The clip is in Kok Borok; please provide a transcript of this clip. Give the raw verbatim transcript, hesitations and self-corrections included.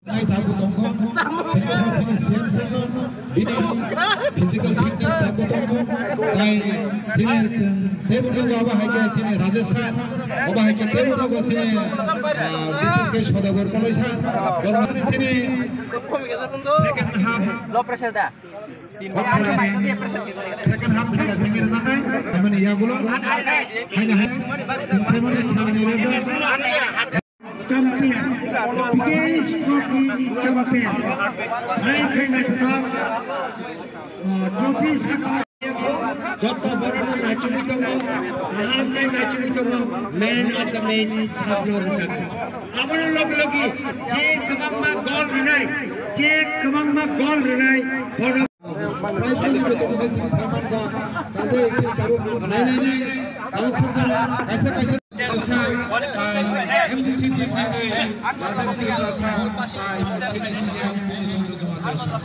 Nai tabuk tongkho, sini kha sini C M sir no, bini physical fitness tabuk tongkho, tai sini teibo nogo abo hai khe sini Rajesh sir, abo hai khe teibo nogo sini, ah, bishes khe Sodagar Koloi sir, borok sini second half. Low pressure da. Tin o khelani, second half khela sengwi rwjaknai, tamani yagulo, haina hai, singsaimani khelani rwjak. Champion, biggest trophy champion. Hai khai naithothok, uh, trophy saka joto borokno naichomwi tongo, kaham khe naichomwi tongo, man of the match sakno rwjak. Abono logi logi je kwbangma goal rwnai, je kwbangma goal rwnai, bono Praising ni betul betul sing saman ka, kaisa sing sabuk nai nai nai, tabuk sansara, kaisa kaisa sa, tai M D C team ni nai, Rajesh Tripura sa, tai sini siya, Purushottama Dasa.